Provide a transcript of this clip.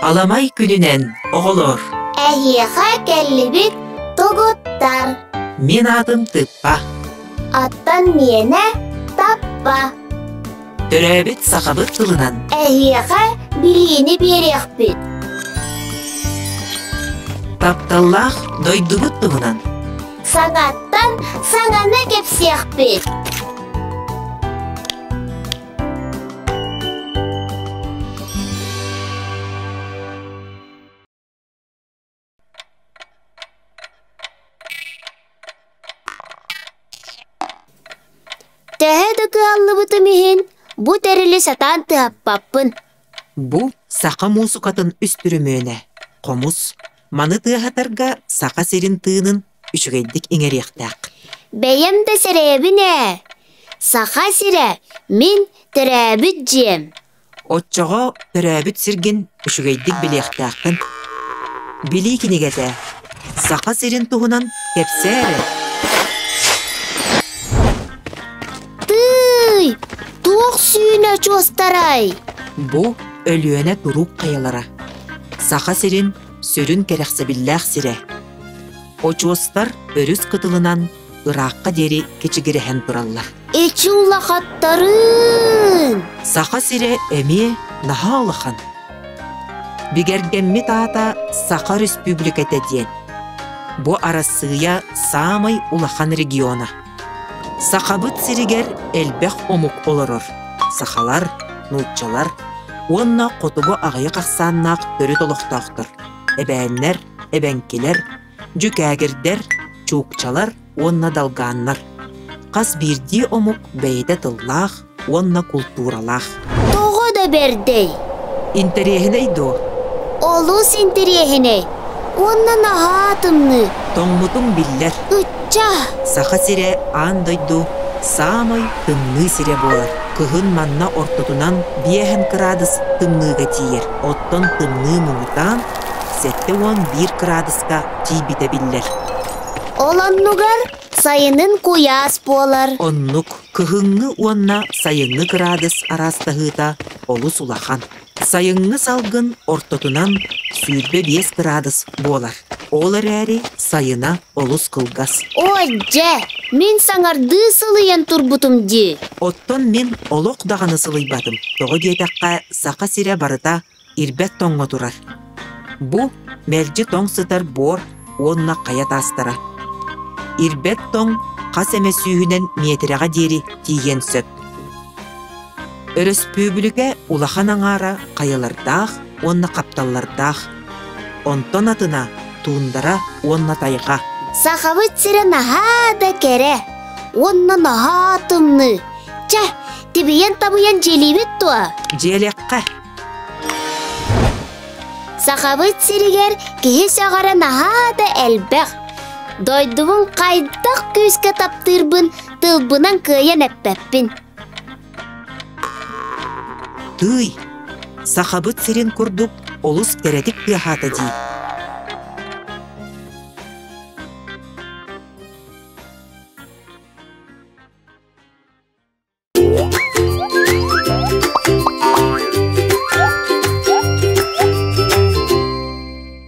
Аламай күнүнэн, оҕолор! Эһиэхэ кэллибит тугуттар. Мин аатым Тыппа. Аттан миэнэ Таппа. Төрөөбүт сахабыт тылынан Эһиэхэ билиини биэриэхпит. Тапталлаах дойдубут туһунан Саҥаттан саҥаны кэпсиэхпит. Төһө да кыһаллыбытым иһин, бу тэрили сатаан тыһаппаппын. Бу саха муусукатын үстүрүмүөнэ, хомус, маны тыаһатарга Саха сирин тыынын үчүгэйдик иҥэриэхтээх. Бэйэм да сэрэйэбин ээ. Саха сирэ мин төрөөбүт дьиэм. Оччоҕо төрөөбүт сиргин үчүгэйдик билиэхтээххин. Билии кинигэтэ Саха сирин туһунан кэпсээ эрэ. Тыый! Туох сүүнэ очуостарай? Бу Өлүөнэ туруук хайалара. Саха сирин сүрүн кэрэхсэбиллээх сирэ. Очуостар өрүс кытылынан ыраахха диэри кэчигирэһэн тураллар. Эчи улахаттарын! Саха сирэ эмиэ наһаа улахан. Бигэргэммит аата Саха Өрөспүүбүлүкэтэ диэн. Бу Арассыыйа саамай улахан региона. Сахабыт сиригэр элбэх омук олорор. Сахалар, нууччалар уонна хотугу аҕыйах ахсааннаах төрүт олохтоохтор, эбээннэр, эбэҥкилэр, дьүкээгирдэр, чуукчалар уонна долгааннар. Хас биирдии омук бэйэтэ тыллаах уонна култууралаах. Тоҕо да бэрдэй? Интэриэһинэй дуо? Олус интэриэһинэй уонна наһаа тымныы. Тоҥмутуҥ биллэр. Ычча! Саха сирэ аан дойду саамай тымныы сирэ буолар. Кыһын манна ортотунан биэһэн кыраадыс тымныыга тиийэр. Оттон тымныы муҥутаан 71 кыраадыска тиийбитэ биллэр. Ол оннугар сайынын куйаас буолар. Оннук кыһыҥҥы уонна сайыҥҥы кыраадыс араастаһыыта олус улахан. Сайыҥҥы салгын ортотунан 25 кыраадыс буолар. Ол эрээри сайына олус кылгас. Ой, дьэ, мин саҥардыы сылыйан турбутум дии. Оттон мин олох даҕаны сылыйбатым. Тоҕо диэтэххэ, Саха сирэ барыта ирбэт тоҥҥо турар. Бу мэлдьи тоҥ сытар буор уонна хайа таастара. Ирбэт тоҥ хас эмэ сүүһүнэн миэтэрэҕэ диэри тиийиэн сөп. Өрөспүүбүлүкэ улахан аҥаара хайалардаах уонна хапталлардаах. Онтон атына туундара уонна тайҕа. Сахабыт сирэ наһаа да кэрэ уонна наһаа тымныы. Чэ, тибийэн-табыйан дьиэлиибит дуо? Дьиэлиэххэ. Сахабыт сиригэр киһи сөҕөрө наһаа да элбэх. Дойдубун хайдах күүскэ таптыырбын тылбынан кыайан эппэппин. Тыый, Сахабыт сирин курдук олус кэрэтик тыаһаата дии.